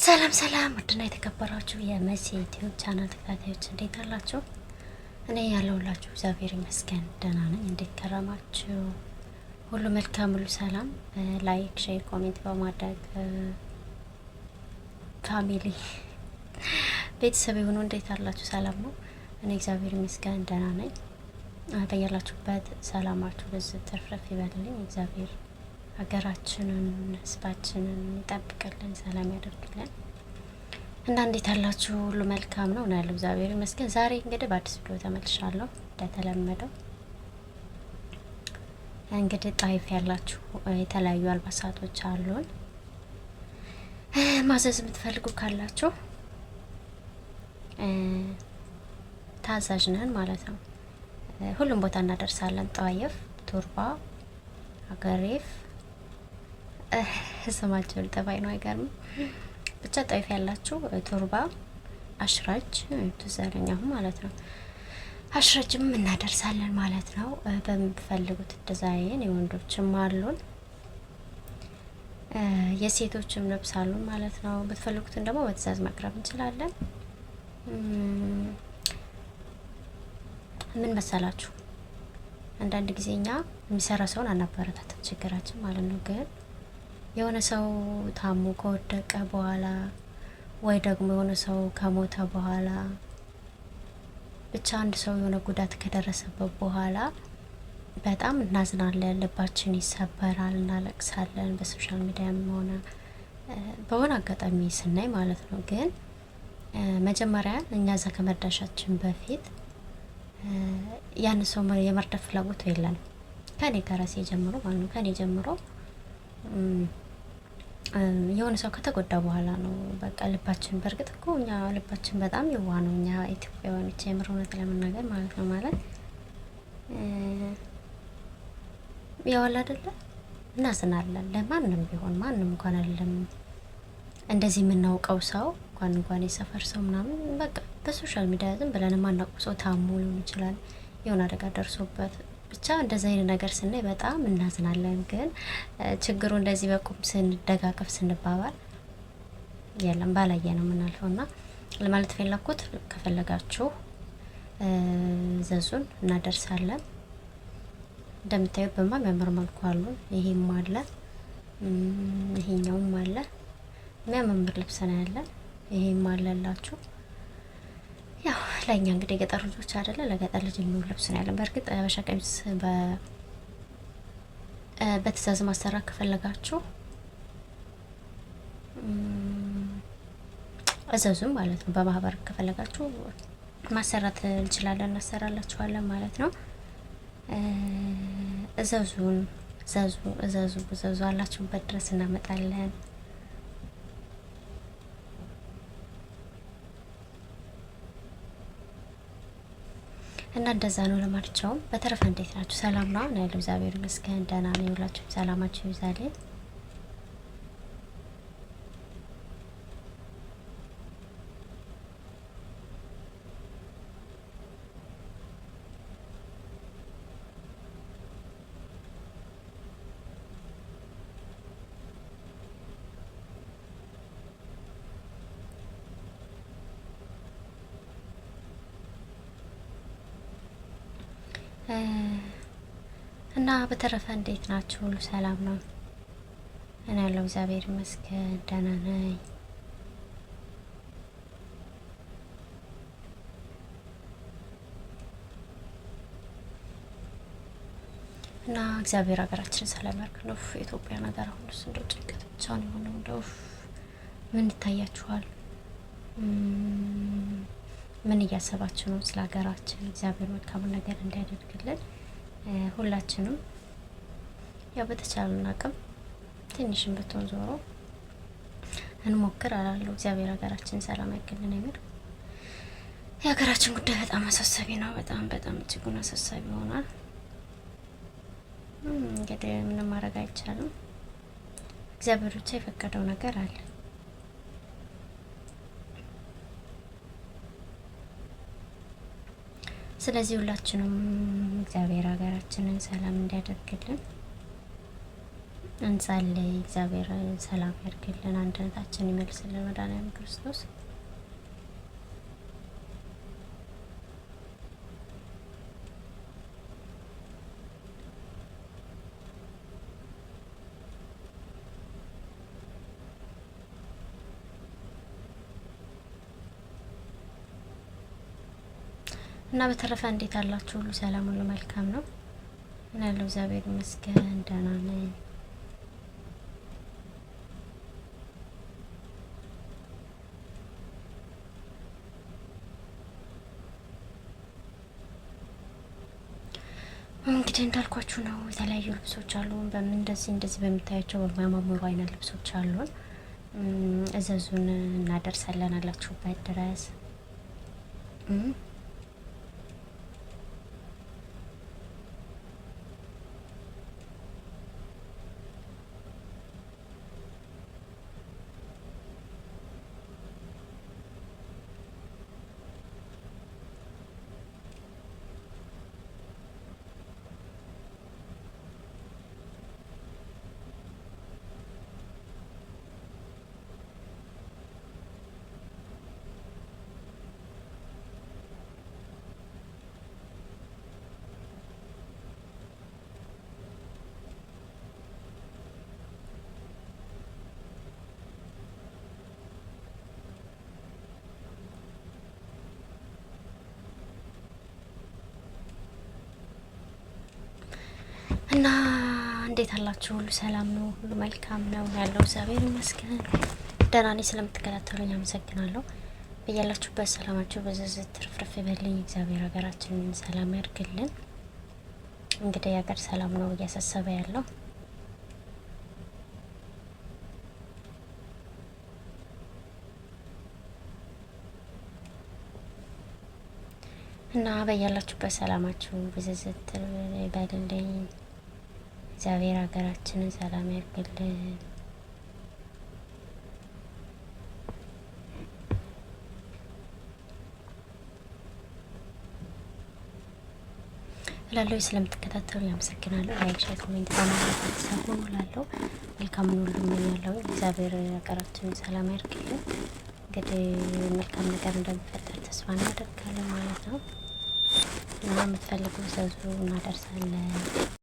ሰላም ሰላም፣ ውድና የተከበራችሁ የመሲ ዩቲዩብ ቻናል ተከታታዮች እንዴት አላችሁ? እኔ ያለሁላችሁ እግዚአብሔር ይመስገን ደህና ነኝ። እንዴት ከረማችሁ? ሁሉ መልካም፣ ሁሉ ሰላም። Like፣ share፣ comment በማድረግ family ቤተሰብ የሆኑ እንዴት አላችሁ? ሰላም ነው? እኔ እግዚአብሔር ይመስገን ደህና ነኝ። በያላችሁበት ሰላማችሁ ብዝት ትርፍርፍ ይበልልኝ። እግዚአብሔር ሀገራችንን ሕዝባችንን ይጠብቅልን፣ ሰላም ያደርግልን። እና እንዴት አላችሁ? ሁሉ መልካም ነው ነው ያለው እግዚአብሔር ይመስገን። ዛሬ እንግዲህ በአዲስ ቪዲዮ ተመልሻለሁ። እንደተለመደው እንግዲህ ጣይፍ ያላችሁ የተለያዩ አልባሳቶች አሉን። ማዘዝ የምትፈልጉ ካላችሁ ታዛዥ ነን ማለት ነው። ሁሉም ቦታ እናደርሳለን። ጣይፍ፣ ቱርባ፣ አገሬፍ ስማቸው ልጠፋኝ ነው። አይገርምም? ብቻ ጣይፍ ያላችሁ ቱርባ፣ አሽራጅ ትዝ አለኝ አሁን ማለት ነው። አሽራጅም እናደርሳለን ማለት ነው። በምትፈልጉት ዲዛይን የወንዶችም አሉን የሴቶችም ልብስ አሉን ማለት ነው። ብትፈልጉትን ደግሞ በትዕዛዝ ማቅረብ እንችላለን። ምን መሰላችሁ፣ አንዳንድ ጊዜ እኛ የሚሰራ ሰውን አናበረታትም፣ ችግራችን ማለት ነው። ግን የሆነ ሰው ታሞ ከወደቀ በኋላ ወይ ደግሞ የሆነ ሰው ከሞተ በኋላ ብቻ አንድ ሰው የሆነ ጉዳት ከደረሰበት በኋላ በጣም እናዝናለን፣ ልባችን ይሰበራል፣ እናለቅሳለን። በ social media ም ሆነ በሆነ አጋጣሚ ስናይ ማለት ነው። ግን መጀመሪያ እኛ እዛ ከመድረሻችን በፊት ያን ሰው የመርዳት ፍላጎቱ የለንም። ከኔ ከራሴ ጀምሮ ማለት ነው። ከኔ ጀምሮ የሆነ ሰው ከተጎዳ በኋላ ነው በቃ ልባችን። በእርግጥ እኮ እኛ ልባችን በጣም የዋህ ነው፣ እኛ ኢትዮጵያውያኖች፣ የምር እውነት ለመናገር ማለት ነው። ማለት ያዋል አይደለ እናዝናለን። ለማንም ቢሆን ማንም እንኳን አይደለም እንደዚህ የምናውቀው ሰው እንኳን የሰፈር ሰው ምናምን በቃ በ social media ዝም ብለን የማናውቀው ሰው ታሞ ሊሆን ይችላል፣ የሆነ አደጋ ደርሶበት ብቻ እንደዚህ አይነት ነገር ስናይ በጣም እናዝናለን። ግን ችግሩ እንደዚህ በቁም ስንደጋገፍ ስንባባል የለም ባላየ ነው የምናልፈው። እና ለማለት ፈለኩት ከፈለጋችሁ ዘዙን እናደርሳለን። እንደምታዩ በሚያምር መልኩ አሉ። ይሄም አለ ይሄኛውም አለ። የሚያማምር ልብስ ነው ያለን። ይሄም አለላችሁ። ያው ለእኛ እንግዲህ የገጠር ልጆች አይደለ ለገጠር ልጅ የሚውል ልብስ ነው ያለን። በእርግጥ ሀበሻ ቀሚስ በትዕዛዝ ማሰራት ከፈለጋችሁ እዘዙም ማለት ነው። በማህበር ከፈለጋችሁ ማሰራት እንችላለን፣ እናሰራላችኋለን ማለት ነው። እዘዙን፣ እዘዙ፣ እዘዙ፣ እዘዙ አላችሁበት ድረስ እናመጣለን። እና እንደዛ ነው። ለማንኛውም በተረፈ እንዴት ናችሁ? ሰላም ነው ነው ያለው። እግዚአብሔር ይመስገን ደህና ነኝ። ሁላችሁም ሰላማችሁ ይብዛልኝ። እና በተረፈ እንዴት ናችሁ? ሁሉ ሰላም ነው? እኔ ያለው እግዚአብሔር ይመስገን ደህና ነኝ። እና እግዚአብሔር ሀገራችንን ሰላም ያርግ ነው። የኢትዮጵያ ነገር አሁንስ እንደው ጭንቀት ብቻ ነው የሆነው። እንደው ምን ይታያችኋል? ምን እያሰባችሁ ነው ስለ ሀገራችን? እግዚአብሔር መልካሙን ነገር እንዲያደርግልን ሁላችንም ያው በተቻለን አቅም ትንሽም ብትሆን ዞሮ እንሞክር አላለሁ። እግዚአብሔር ሀገራችን ሰላም ያርግልን የሚል የሀገራችን ጉዳይ በጣም አሳሳቢ ነው። በጣም በጣም እጅጉን አሳሳቢ ሆኗል። እንግዲህ ምንም ማድረግ አይቻልም። እግዚአብሔር ብቻ የፈቀደው ነገር አለ። ስለዚህ ሁላችንም እግዚአብሔር ሀገራችንን ሰላም እንዲያደርግልን እንጸልይ። እግዚአብሔር ሰላም ያድርግልን፣ አንድነታችን ይመልስልን መድኃኒዓለም ክርስቶስ። እና በተረፈ እንዴት አላችሁ? ሁሉ ሰላም፣ ሁሉ መልካም ነው እና ያለው እግዚአብሔር ይመስገን ደህና ነኝ። እንግዲህ እንዳልኳችሁ ነው። የተለያዩ ልብሶች አሉ። በምን እንደዚህ እንደዚህ በምታያቸው በሚያማምሩ አይነት ልብሶች አሉን። እዘዙን እናደርሳለን አላችሁበት ድረስ። እና እንዴት አላችሁ? ሁሉ ሰላም ነው? ሁሉ መልካም ነው ያለው እግዚአብሔር ይመስገን። ደህና ነኝ። ስለምትከታተሉኝ አመሰግናለሁ። በያላችሁበት ሰላማችሁ በዝዝት ትርፍርፍ ይበልኝ። እግዚአብሔር ሀገራችንን ሰላም ያድርግልን። እንግዲህ የሀገር ሰላም ነው እያሳሰበ ያለው። እና በያላችሁበት ሰላማችሁ ብዝዝት ይበልልኝ። እግዚአብሔር ሀገራችንን ሰላም ያርግልን። እላለሁ። ስለምትከታተሉ ያመሰግናለሁ። like፣ share፣ comment በማድረግ ቤተሰብ ሁኑ እላለሁ። መልካሙን ሁሉ እመኛለሁ። እግዚአብሔር ሀገራችንን ሰላም ያርግልን። እንግዲህ መልካም ነገር እንደሚፈጠር ተስፋ እናደርጋለን ማለት ነው እና የምትፈልጉ እዘዙ፣ እናደርሳለን።